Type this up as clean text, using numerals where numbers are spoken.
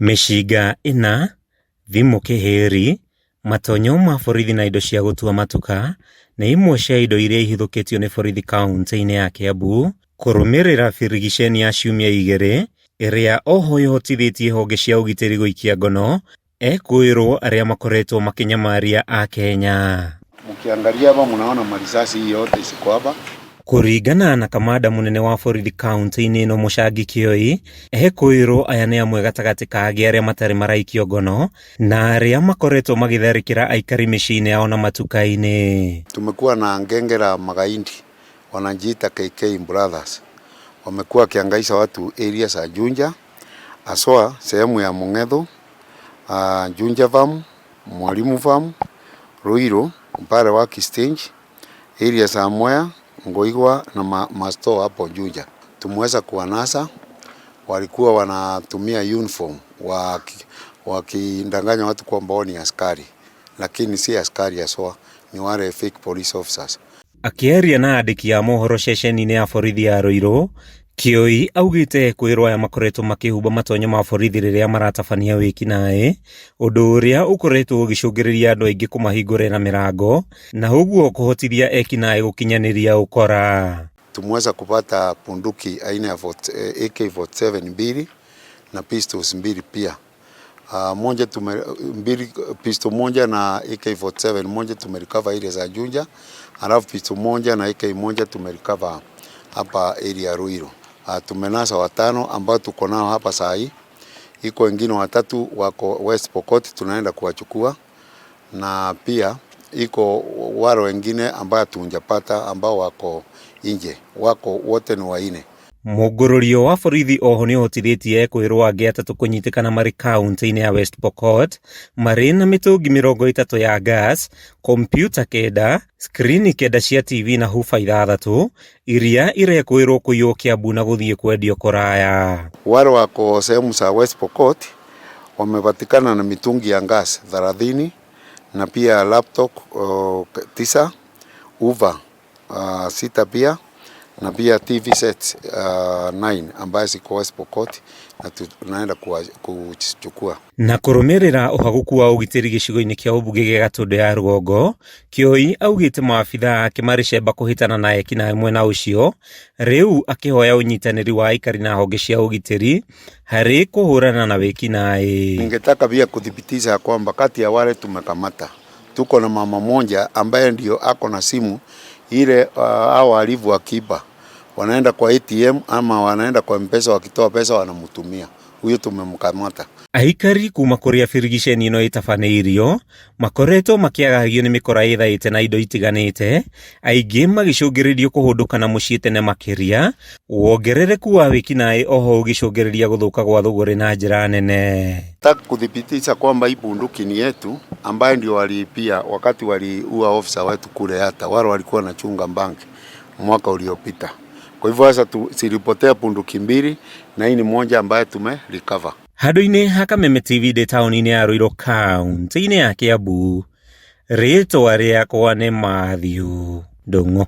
Mĩcinga ĩna, thimũ kĩhĩri, matonyo ma borithi na indo cia gũtua matuka nĩ imwe cia indo iria ihithũkĩtio nĩ borithi kaunti-inĩ ya Kiambu kũrũmĩrĩra birigiceni ya ciumia igĩrĩ ĩrĩa oho ĩhotithĩtie honge cia ũgitĩri gũikia ngono ekũĩrwo arĩa makoretwo makĩnyamaria Akenya. Mkiangalia hapa mnaona marisasi hii yote isiko hapa. Kũringana na kamanda mũnene wa borithi kaunti-inĩ ĩno Mũcangi Kĩoi, ekũĩrwo aya nĩ amwe gatagatĩ ka angĩ arĩa matarĩ maraikio ngono na arĩa makoretwo magĩtharĩkĩra aikari mĩciĩ-inĩ yao na matuka-inĩ. Tumekuwa na genge la magaidi wanajiita KK Brothers, wamekuwa wakihangaisha watu area za Juja, haswa sehemu ya Mung'etho, Juja Farm, Mwalimu Farm, Ruiru, Mpare Work Stage, area za Mwea, Ngoigwa na masto hapo Juja. Tumeweza kuwanasa, walikuwa wanatumia uniform wakidanganya watu kwamba wao ni askari, lakini si askari haswa, ni wale fake police officers. Akĩaria na andĩki a mohoro ceceni-inĩ ya borithi ya Ruiru, Kĩoi augĩte ekũĩrwo aya makoretwo makĩhumba matonyo ma borithi rĩrĩa maratabania wĩkinaĩ, ũndũ ũrĩa ũkoretwo ũgĩcũngĩrĩria andũ aingĩ kũmahingũrĩra mĩrango na ũguo kũhotithia ekinaĩ gũkinyanĩria ũkora. Tumeweza kupata bunduki aina ya AK47 mbili na pistols mbili pia. Moja tume, mbili, pistol moja na AK47 moja tumerecover ile za Juja, alafu pistol moja na AK moja tumerecover hapa area ya Ruiru. Tumenasa watano ambao tuko nao hapa saa hii. Iko wengine watatu wako West Pokot tunaenda kuwachukua, na pia iko wale wengine ambao hatujapata ambao wako nje, wako wote ni waine. Mũngũrũrio wa borithi oho nĩ ũhotithĩtie ekũĩrwo angĩ atatũ kũnyitĩkana marĩ kaunti-inĩ ya West Pokot marĩ na mĩtũngi 30 ya gas, kompiuta 9, skrini 9 cia TV na huba 6 iria irekũĩrwo kũiywo Kiambu na gũthiĩ kwendio kũraya. Wale wako sehemu za West Pokot wamepatikana na mitungi ya gas 30 na pia laptop 9, uva 6 pia na pia TV sets 9 ambayo ziko West Pokot na tunaenda kuchukua. Na kũrũmĩrĩra ũhagũku wa ũgitĩri gĩcigo-inĩ kĩa ũmbunge gĩa Gatũndũ ya rũgongo, Kĩoi augĩte maabithaa ake marĩ cemba kũhĩtana na ekinaĩ mwena ũcio, rĩu akĩhoya ũnyitanĩri wa aikari na honge cia ũgitĩri harĩ kũhũrana na wĩkinaĩ. Ningetaka pia kuthibitisha kwamba kati ya wale tumekamata tuko na mama moja ambaye ndio ako na simu ile, hao wahalifu wakiiba wanaenda kwa ATM ama wanaenda kwa M-Pesa, wakitoa pesa wanamtumia. Huyo tumemkamata. Aikari kuma kũrĩa birigiceni ĩno ĩtabanĩirio makoretwo makĩagagio nĩ mĩkora ĩthaĩte na indo itiganĩte, aingĩ magĩcũngĩrĩrio kũhũndũka na mũciĩ tene makĩria, wongerereku wa wĩkinaĩ oho ũgĩcũngĩrĩria gũthũka gwa thũgũrĩ na njĩra nene. Nataka kuthibitisha kwamba hii bunduki ni yetu ambaye ndio waliipia wakati waliua ofisa wetu kule, hata wale walikuwa wanachunga banki mwaka uliopita. Kwa hivyo sasa zilipotea bunduki mbili na hii ni moja ambayo tume recover. Handũ-inĩ ha Kameme TV ndĩ taũni-inĩ ya Ruiru kaunti-inĩ ya Kiambu, rĩtwa rĩakwa nĩ Matthew Ndung'u.